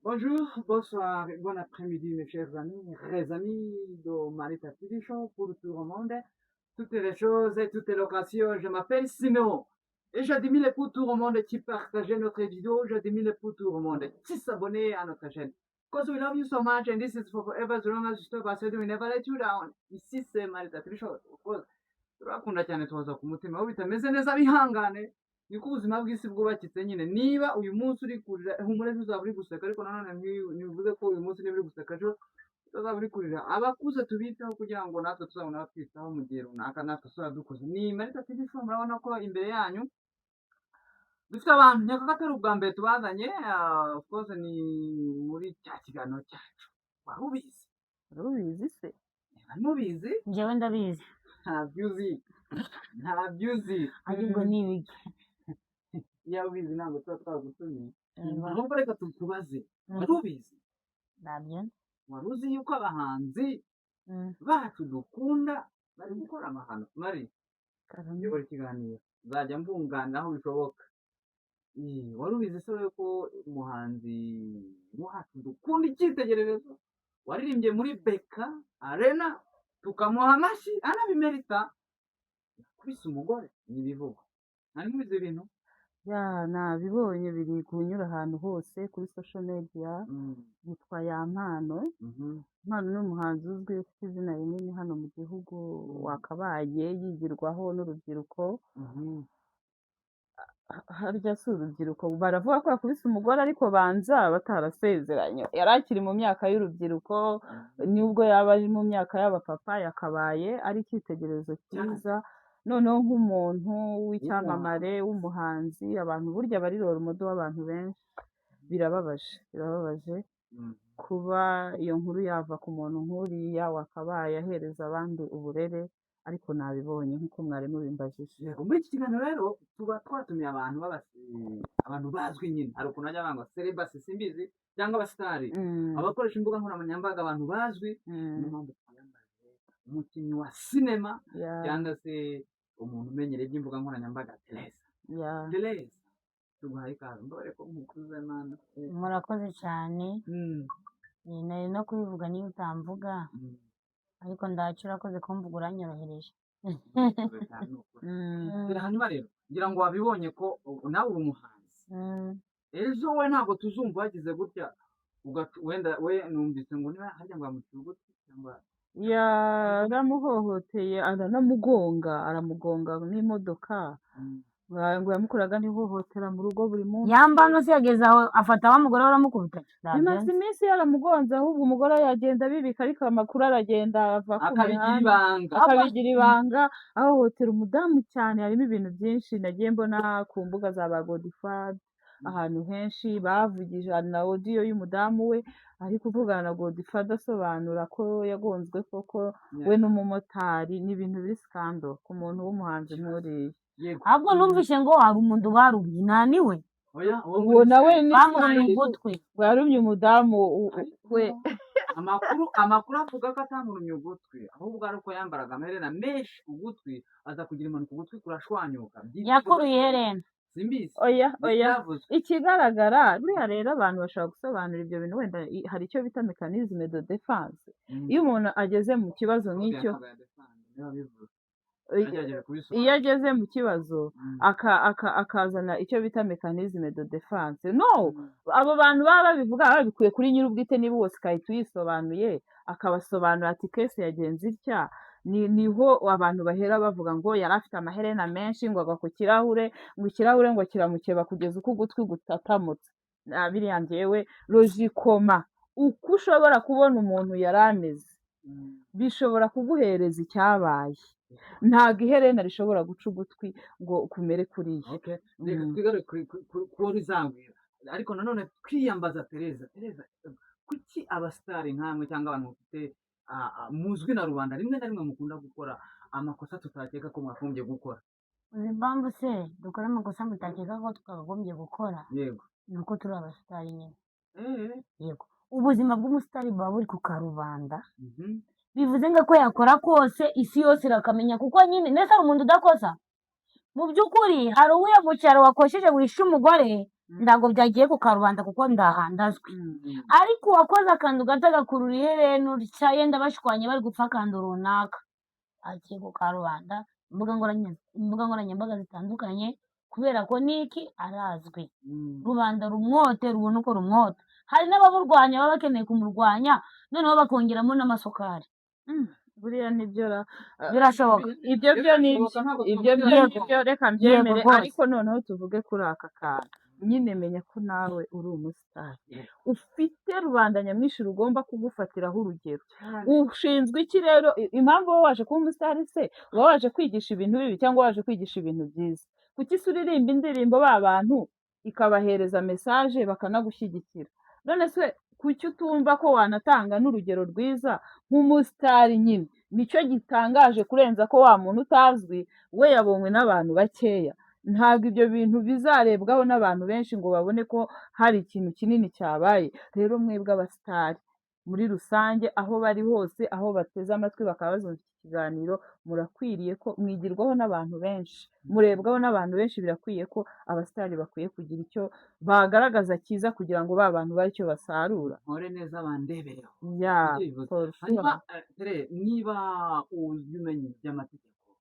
Bonjour, bonsoir, bon après-midi, mes chers amis, les amis de Marita TV Show pour tout le monde. Toutes les choses et toutes les locations, je m'appelle Siméon. Et j'admire pour tout le monde qui partage notre vidéo, j'admire pour tout le monde qui s'abonne à notre chaîne. Because we love you so much and this is for forever, as long as you stop us, we never let you down. Ici c'est Marita TV Show. Of course, turakunda cyane, tubaza ku mutima. Aho bitameze neza, bihangane, niko ubuzima bw'isi bwubakitse nyine. Niba uyu munsi uri kurira, humura, ejo uzaba uri guseka. Ariko nanone ntibivuze ko uyu munsi niba uri guseka, ejo utazaba uri kurira. Abakuze tubiteho kugira ngo natwe tuzabone abatwitaho mu gihe runaka natwe tuzaba dukuze. Ni Marita TV Show. Murabona ko imbere yanyu dufite abantu, nyaka ko atari ubwa mbere tubazanye. Of course ni muri cya kiganiro cyacu, Wari Ubizi? Wari ubizi se? Niba mubizi. Njyewe ndabizi. Ntabyo uzi, ntabyo uzi. Ariko ni ibiki? Iyo ubizi ntabwo tuba twagutumiye. Ahubwo reka tukubaze, wari ubizi? Ntabyo. Wari uzi yuko abahanzi bacu dukunda bari gukora amahano? Mari Karame. uyobora ikiganiro, nzajya mbunganira aho bishoboka. Wari ubizi se wowe ko umuhanzi wacu dukunda, icyitegererezo, waririmbye muri BK Arena tukamuha amashyi, anabimerita, yakubise umugore? Ni ibivugwa. Nari mubizi ibintu? Ya, nabibonye, biri kunyura ahantu hose kuri social media. Yitwa Yampano. Impano ni umuhanzi uzwi, ufite izina rinini hano mu gihugu, wakabaye yigirwaho n'urubyiruko. Harya si urubyiruko? Baravuga ko yakubise umugore, ariko banza batarasezeranye, yari akiri mu myaka y'urubyiruko. Nubwo yaba ari mu myaka y'abapapa, yakabaye ari icyitegererezo cyiza. Noneho nk'umuntu w'icyamamare w'umuhanzi, abantu burya bari role model w'abantu benshi. Birababaje, birababaje kuba iyo nkuru yava ku muntu nk'uriya wakabaye ahereza abandi uburere. Ariko nabibonye nk'uko mwari mubimbajije. Yego, muri iki kiganiro rero tuba twatumiye abantu abantu bazwi nyine. Hari ukuntu bajya banga celebrity, simbizi, cyangwa abasitari, abakoresha imbuga nkoranyambaga, abantu bazwi. Niyo mpamvu twiyambaje umukinnyi wa sinema cyangwa se umuntu umenyereye iby'imbuga nkoranyambaga, Tereza. Tereza, tuguhaye ikaze. Mbabare ko nkukuze, mana. Murakoze cyane. Nari no kubivuga niyo utamvuga, ariko ndacyo urakoze kumvuga, uranyorohereje. Murakoze cyane, ni ukuri. Hanyuma rero ngira ngo wabibonye ko nawe uri umuhanzi. Ejo we ntabwo tuzumva wagize gutya wenda we numvise ngo niba harya ngo yamuciye ugutwi cyangwa Yaramuhohoteye, aranamugonga, aramugonga n'imodoka. Ngo yamukoraga n'ihohotera mu rugo buri munsi. Yambano se yageze aho afata wa mugore we aramukubita? Bimaze iminsi yaramugonze, ahubwo umugore yagenda abibika, ariko amakuru aragenda ava ku akabigira mihanda. Ibanga. Akabigira ibanga, ahohotera umudamu cyane. Harimo ibintu byinshi nagiye mbona ku mbuga za ba Godfather, ahantu henshi bavugije na audio y'umudamu we ari kuvugana na Godfather, asobanura ko yagonzwe koko we n'umumotari. Ni ibintu biri scandal ku muntu w'umuhanzi nk'uriya. Ahubwo numvise ngo hari umuntu barubye, naniwe. Oya, uwo Uwo muri nawe ni bamurumye scandal. ugutwi. Ngo yarumye umudamu we. Amakuru avuga ko atamurumye ugutwi, ahubwo ari uko yambaraga amaherena menshi ku gutwi, aza kugira impanuka, ugutwi kurashwanyuka. Yakuruye iherena. Simbizi. Oya, oya. Ntibyavuzwe. Ikigaragara buriya rero, abantu bashobora gusobanura ibyo bintu, wenda hari icyo bita mécanisme de défense. Iyo umuntu ageze mu kibazo nk'icyo, Niba bivuze iyo nagerageje kubisobanura. Iyo ageze mu kibazo akazana icyo bita mécanisme de défense, no abo bantu baba babivuga babikuye kuri nyir'ubwite. Niba uwo sikahita uyisobanuye, akabasobanura ati case yagenze itya, ni niho abantu bahera bavuga ngo yari afite amaherena menshi, ngo agwa ku kirahure, ngo ikirahure ngo kiramukeba kugeza uko ugutwi gutatamutse. Na biriya njyewe logiquement, uko ushobora kubona umuntu yari ameze bishobora kuguhereza icyabaye. Ntabwo iherena rishobora guca ugutwi ngo kumere kuriya. Okay. Reka twigaruke kuri Rizambwira, ariko nanone twiyambaza Tereza. Tereza, kuki abasitari nkamwe cyangwa abantu mufite muzwi na rubanda, rimwe na rimwe mukunda gukora amakosa tutakeka ko mwagombye gukora? Uzi impamvu se dukora amakosa mutakeka ko twakagombye gukora? Yego. Ni uko turi abasitari nyine. Yego, ubuzima bw'umusitari buba buri ku karubanda. Bivuze ngo ko yakora kose isi yose irakamenya, kuko nyine nese hari umuntu udakosa? Mu by'ukuri hari uwuye mu cyaro wakosheje wishe umugore. Ntabwo byagiye ku karubanda kuko ndahandazwi. Ariko uwakoze akantu gato agakurura iherena utya, yenda bashwanye bari gupfa akantu runaka, agiye ku karubanda, imbuga nkoranyambaga zitandukanye, kubera ko niki arazwi, rubanda rumwote, rubona uko rumwota. Hari n'abamurwanya baba bakeneye kumurwanya, noneho bakongeramo n'amasukari. Buriya nibyo ra. Birashoboka. Ibyo byo ni Birashoboka, ntabwo ibyo byo twamubwira. Nibyo, reka mbyemere. Rwose. Ariko noneho tuvuge kuri aka kantu nyine, menya ko nawe uri umusitari, ufite rubanda nyamwinshi rugomba kugufatiraho urugero. Ushinzwe iki rero? Impamvu wowe waje kuba umusitari se, uba waje kwigisha ibintu bibi cyangwa waje kwigisha ibintu byiza? Kuki se uririmba indirimbo ba bantu ikabahereza message bakanagushyigikira? None se kuki utumva ko wanatanga n'urugero rwiza nk'umusitari nyine? Nicyo gitangaje kurenza ko wa muntu utazwi we yabonywe n'abantu bakeya. Ntabwo ibyo bintu bizarebwaho n'abantu benshi ngo babone ko hari ikintu kinini cyabaye. Rero mwebwe abasitari muri rusange, aho bari hose, aho bateze amatwi bakaba bazumva iki kiganiro, murakwiriye ko mwigirwaho n'abantu benshi, murebwaho n'abantu benshi. Birakwiye ko abasitari bakwiye kugira icyo bagaragaza cyiza kugira ngo ba bantu bare icyo basarura. Nkore neza bandebereho. Ya. Nicyo bivuze. For sure. Hanyuma Tere, niba ujya umenya iby'amategeko,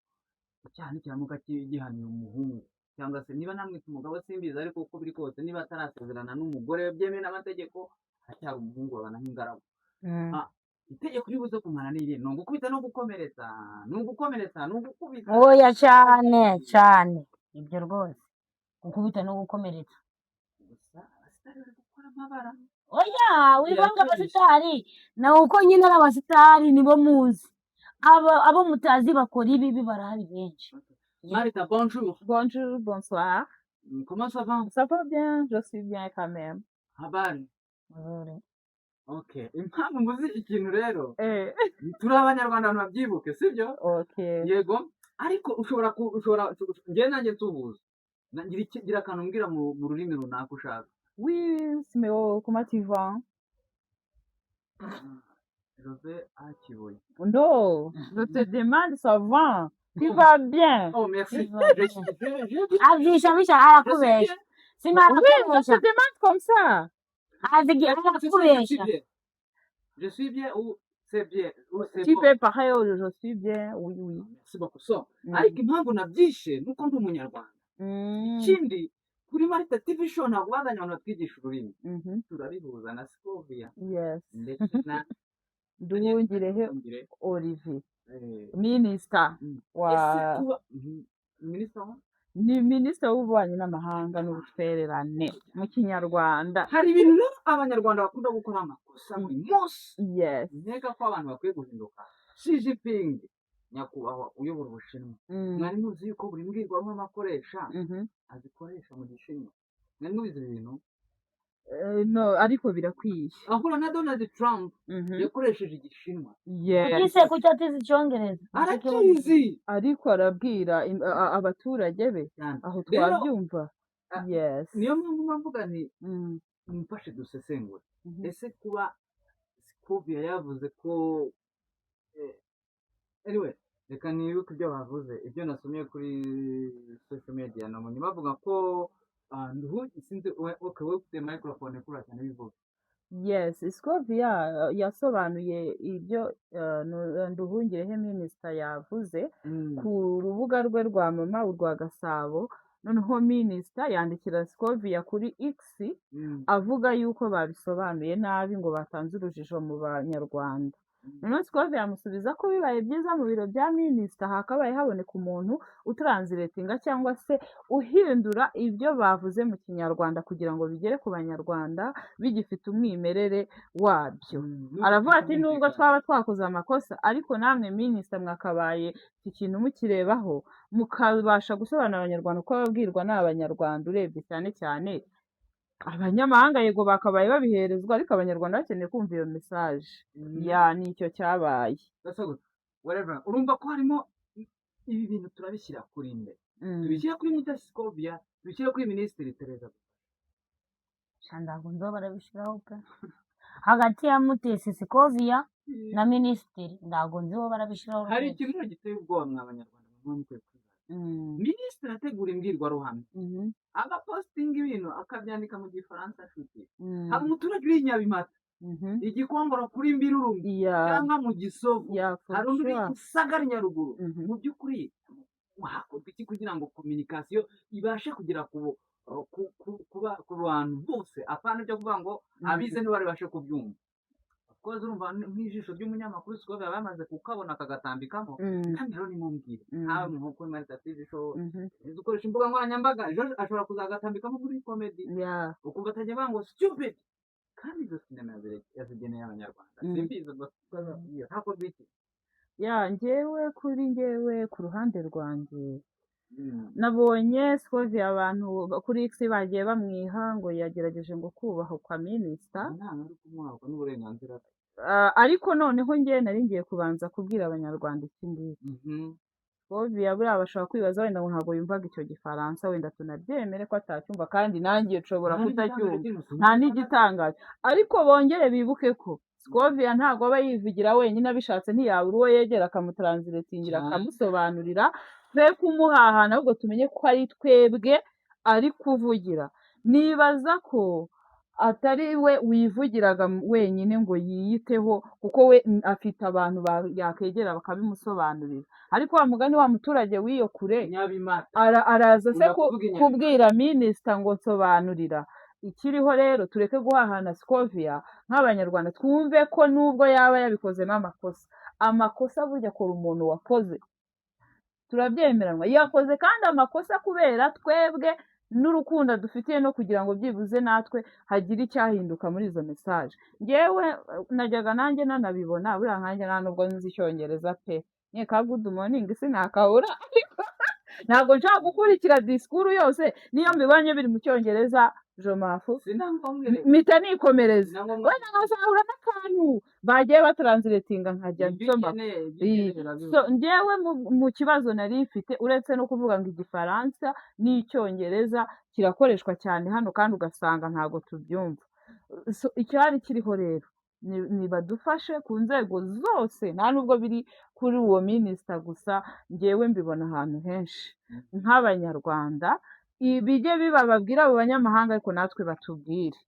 icyaha nikiramuka gihaniye umuhungu, cyangwa se niba namwita umugabo simbizi, ariko uko biri kose niba atarasezerana n'umugore byemewe n'amategeko, aracyari umuhungu, babana nk'ingaragu. Ah, itegeko ribuze kumara ni irihe? Ni ugukubita no gukomeretsa? Ni ugukomeretsa? Ni ugukubita? Oya, cyane cyane ibyo rwose, gukubita no gukomeretsa. Gusa abasitari bari gukora amabara. Oya, wivanga. Birakabije. Abasitari na uko nyine ari abasitari nibo muzi, abo mutazi bakora ibibi barahari benshi. Marita, bonjour. Bonjour, bonsoir. Comment ça va? Ça va bien, je suis bien quand même. Habari? Nzuri. Okay, impamvu mvuze iki kintu rero, turi abanyarwanda, abantu babyibuke, sibyo? Okay. Yego, ariko ushobora ushobora, njyewe nanjye nsuhuza, gira akantu umbwira mu rurimi runaka ushaka. Oui, Siméo, comment tu vas? Je vais à Kibuye. Non, je te demande, ça va? Tu vas bien? Oh, merci. Tu vas Je bien. suis je Abyisha bisha, je suis arakubesha bien. sima. Oui, je Arakubesha. te demande comme ça. Azigi Est-ce que tu sais je suis arakubesha. bien? Je suis bien ou c'est bien ou c'est Tu bon? peux parler, oh, je suis bien, oui. Merci beaucoup. So, ariko impamvu nabyishe nuko ndi umunyarwanda. Ikindi, kuri Marita TV Show ntabwo bazanye abantu batwigisha ururimi. Turabihuza na Scovia ndetse na Nduhungirehe Nduhungire. Olivier, minisita wa Ese kuba minisita wa ni minisitiri w'ububanyi n'amahanga n'ubutwererane mu kinyarwanda. Hari ibintu rero abanyarwanda bakunda gukora amakosa buri munsi. Nkeka ko abantu bakwiye guhinduka. Xi Jinping, nyakubahwa uyobora Ubushinwa, mwari muzi yuko buri mbwirwaruhame akoresha azikoresha mu Gishinwa? Mwari mubizi ibi bintu? No, ariko birakwiye. Ahura na Donald Trump, yakoresheje Igishinwa. Kuki se, kuki atize icyongereza? Arakizi. Ariko arabwira abaturage be cyane. Aho Rero, twabyumva. Niyo mpamvu mba mvuga nti mumfashe dusesengure. Ese kuba Scovia yavuze ko anyway, reka nibuke ibyo bavuze, ibyo nasomye kuri social media, nabonye bavuga ko sinzi okay, wowe ufite microphone kura cyane bivuga. Yes, Scovia yasobanuye ibyo Nduhungirehe minisita yavuze ku rubuga rwe rwa Mama urwa Gasabo. Noneho minisita yandikira Scovia kuri X, avuga yuko babisobanuye nabi, ngo batanze urujijo mu banyarwanda. Noneho Scovia yamusubiza ko bibaye byiza mu biro bya minisita hakabaye haboneka umuntu utranslatinga cyangwa se uhindura ibyo bavuze mu kinyarwanda kugira ngo bigere ku banyarwanda bigifite umwimerere wabyo. Aravuga ati nubwo twaba twakoze amakosa, ariko namwe minisita mwakabaye iki kintu mukirebaho, mukabasha gusobanurira abanyarwanda, uko ababwirwa ni abanyarwanda urebye cyane cyane. Abanyamahanga yego bakabaye babiherezwa, ariko abanyarwanda bakeneye kumva iyo message. Ya, nicyo cyabaye. That's all good. Whatever, urumva ko harimo ibi bintu turabishyira kuri nde? Tubishyira kuri Mutesi Scovia? Tubishyira kuri Minisitiri Tereza? Ntabwo nzo barabishyiraho pe. Hagati ya Mutesi Scovia na minisitiri, ntabwo nzi bo barabishyiraho Hari rwose. ikintu rero giteye ubwoba, mwa banyarwanda muba mukwiye kwibaza. Minisitiri ategura imbwirwaruhame, agapositinga ibintu, akabyandika mu Gifaransa. Nshuti, hari umuturage uri i Nyabimata, Igikongoro kuri Mbirurumbi, cyangwa mu Gisovu, For hari undi uri Gisagara, Nyaruguru. Mu by'ukuri hakorwa iki kugira ngo communication ibashe kugera ku bantu bose, apana ibyo kuvuga ngo abize ntibari babashe kubyumva? Of course, urumva nk'ijisho ry'umunyamakuru siko baba bamaze kukabona akagatambikamo. Kandi rero nimumbwire, nkawe nko kuri Marita TV Show, dukoresha imbuga nkoranyambaga, ejo ashobora kuzagatambikamo muri comedy, ukumva atajya avuga ngo stupid, kandi izo sinema yazigeneye Abanyarwanda. Simbizi ubwo hakorwa iki? Ya, njyewe, kuri njyewe, ku ruhande rwanjye, nabonye Scovia abantu kuri X bagiye bamwiha ngo yagerageje ngo kubahwa minisita. Inama uri kumuhabwa n'uburenganzira bwe. Ah, ariko noneho njye nari ngiye kubanza kubwira Abanyarwanda iki ngiki. Scovia buriya bashobora kwibaza wenda ngo ntabwo yumvaga icyo Gifaransa, wenda tunabyemere ko atacyumva, kandi nanjye nshobora Nta kutacyumva. n'igitangaje. Nta n'igitangaje, ariko bongere bibuke ko Scovia ntabwo aba yivugira wenyine. Abishatse ntiyabura uwo yegera akamutranslatingira, akamusobanurira. Twe kumuhahana, ahubwo tumenye ko ari twebwe ari kuvugira. Nibaza ko atari we wivugiraga wenyine ngo yiyiteho, kuko we afite abantu yakegera bakabimusobanurira. Ariko wa mugani wa muturage w'iyo kure Nyabimata. Araza se Ukunda kuvuga inyabimata. kubwira minisita ngo nsobanurira? Ikiriho rero, tureke guhahana Scovia. Nk'Abanyarwanda twumve ko nubwo yaba yabikozemo amakosa, amakosa burya akora umuntu wakoze, turabyemeranwa, yakoze kandi amakosa kubera twebwe n'urukundo dufitiye no kugira ngo byibuze natwe hagire icyahinduka muri izo message. Ngewe najyaga nanjye nanabibona, buriya nkanjye nta nubwo nzi Icyongereza pe, nkeka good morning sinakabura, ariko ntabwo nshaka gukurikira disikuru yose. Niyo mbibonye biri mu Cyongereza, je m'en fous, Sinangombwa. mpita nikomereza. Sinangombwa. Wenda nkazahura n'akantu bagiye batranslatinga nkajya Ibyo nsoma. ukeneye, ibyo ukeneye urabibona. So njyewe mu kibazo nari mfite, uretse no kuvuga ngo Igifaransa n'Icyongereza kirakoreshwa cyane hano kandi ugasanga ntabwo tubyumva, so icyari kiriho rero ni badufashe ku nzego zose, nta nubwo biri kuri uwo minisita gusa, njyewe mbibona ahantu henshi. Nk'Abanyarwanda bijye biba babwira abo banyamahanga, ariko natwe batubwire.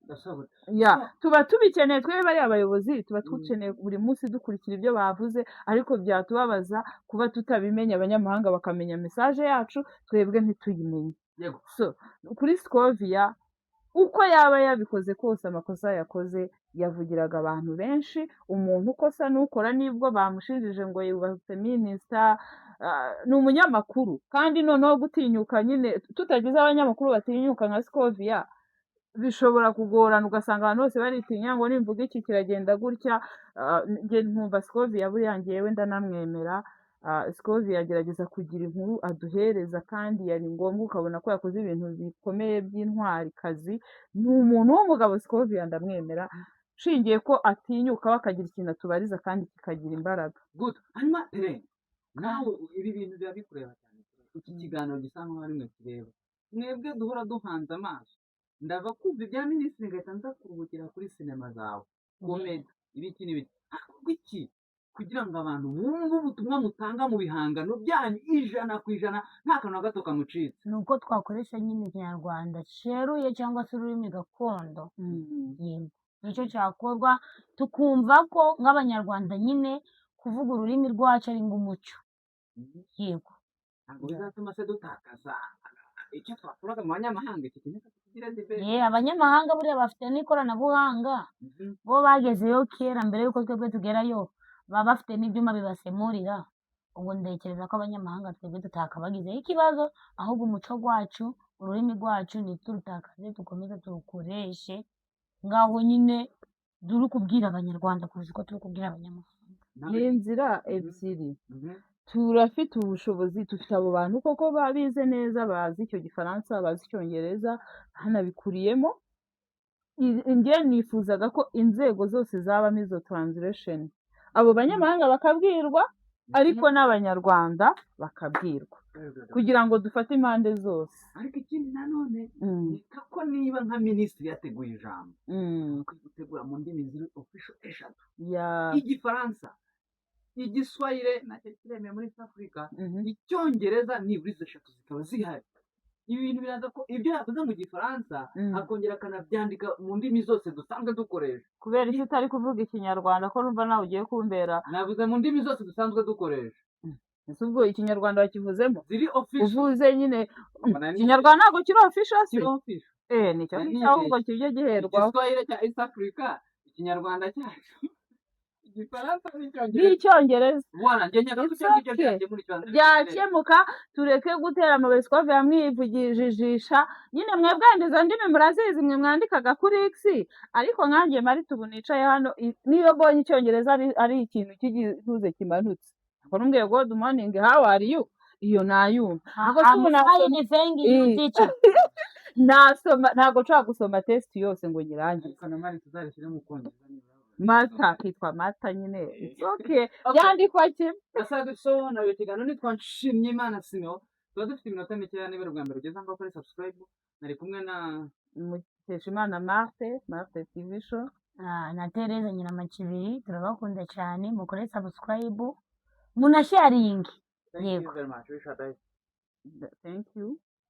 Ndasobanura. Ya, tuba tubikeneye twebwe bariya bayobozi, tuba dukeneye buri munsi dukurikira ibyo bavuze, ariko byatubabaza kuba tutabimenya, abanyamahanga bakamenya message yacu, twebwe ntituyimenye. So kuri Scovia, uko yaba yabikoze kose, amakosa yakoze, yavugiraga abantu benshi. Umuntu ukosa n'ukora, nibwo bamushinjije ngo yubatse minisita, ni umunyamakuru, kandi noneho gutinyuka nyine, tutagize abanyamakuru batinyuka nka Scovia bishobora kugorana, ugasanga abantu bose baritinya ngo nimvuga iki kiragenda gutya. Njye nkumva Scovia buriya njyewe ndanamwemera. Scovia agerageza kugira inkuru aduhereza kandi yari ngombwa, ukabona ko yakoze ibintu bikomeye by'intwarikazi. Ni umuntu w'umugabo Scovia, ndamwemera nshingiye ko atinyuka we akagira ikintu atubariza kandi kikagira imbaraga. Good. Hanyuma Tere, nawe ibi bintu biba bikureba cyane. Iki kiganiro gisa nkaho ari mwe kireba, mwebwe duhora duhanze amaso. Ndava kumva ibya minisitiri ngahita nza kuruhukira kuri sinema zawe, comedy, ibiki n'ibiki. Hakorwa iki kugira ngo abantu bumve ubutumwa mutanga mu bihangano byanyu 100%, nta kantu na gato kamucitse? Ni uko twakoresha nyine Ikinyarwanda cyeruye cyangwa se ururimi gakondo. Yego, nicyo cyakorwa, tukumva ko nk'Abanyarwanda nyine kuvuga ururimi rwacu ari nk'umuco. Yego. Ntabwo bizatuma se dutakaza icyo twakuraga mu banyamahanga? Iki kintu kigira debate. Ye, abanyamahanga buriya bafite n'ikoranabuhanga. Bo bagezeyo kera mbere y'uko twebwe tugerayo, baba bafite n'ibyuma bibasemurira. Ubwo ntekereza ko abanyamahanga twebwe tutakabagizeho ikibazo, ahubwo umuco wacu, ururimi rwacu ntiturutakaze, dukomeze turukoreshe ngaho nyine turi kubwira Abanyarwanda kurusha uko turi kubwira abanyamahanga. Ni inzira ebyiri. Turafite ubushobozi, dufite abo bantu koko babize neza, bazi icyo Gifaransa, bazi Icyongereza, banabikuriyemo. Njye nifuzaga ko inzego zose zabamo izo translation, abo banyamahanga bakabwirwa, ariko n'Abanyarwanda bakabwirwa, kugira ngo dufate impande zose. Ariko ikindi nanone, nkeka ko niba nka minisitiri yateguye ijambo, akwiye gutegura mu ndimi ziri official eshatu: Igifaransa. Igiswahili nacyo kiremewe muri East Africa, Icyongereza, nibura izo eshatu zikaba zihari. Ibi bintu biraza ko ibyo yavuze mu Gifaransa akongera akanabyandika mu ndimi zose dusanzwe dukoresha. Kubera icyo utari kuvuga Ikinyarwanda, ko numva nawe ugiye kumbera? Navuze mu ndimi zose dusanzwe dukoresha. Ese ubwo Ikinyarwanda bakivuzemo? Ziri official. Uvuze nyine. Mbona ni- Ikinyarwanda ntabwo kiri official se? Kiri official. Eh, nicyo Nari ngicyo ahubwo kijye giherwaho. Igiswahili cya East Africa, Ikinyarwanda cyacu, Igifaransa n'Icyongereza. N'icyongereza. Voilà, njye nkeka ko It's icyo ngicyo okay. byakemura ikibazo. Byakemuka, tureke gutera amabuye. Twave mwivugijijisha nyine. Mwebwe wenda izo ndimi murazizi, mwe mwandikaga kuri X, ariko nkanjye Marita ubu nicaye hano, niyo mbonye Icyongereza ari ikintu cy'igituze kimanutse, ngo numbwiye "Good morning, how are you?", iyo nayumva. Ntabwo se ubu I'm nasoma fine, thank you, teacher. Nasoma, ntabwo nshobora gusoma test yose ngo nyirangize. Ariko na mari tuzarishyire mu Kongereza nibura. Mata kitwa mata nyine, it's okay. Okay. Byandikwa kimwe. Gasaga so nawe ikiganiro nitwa Nshimyimana Simeo. Tuba dufite iminota mikeya. Niba ari ubwa mbere ugeze aho ngaho, kuri subscribe. Nari kumwe na Mukeshimana Marthe, Marthe TV Show. Ah, na Tereza Nyiramacibiri. Turabakunda cyane, mukore subscribe, munasharinge. Thank you Yego. very much. We shall die. Thank you.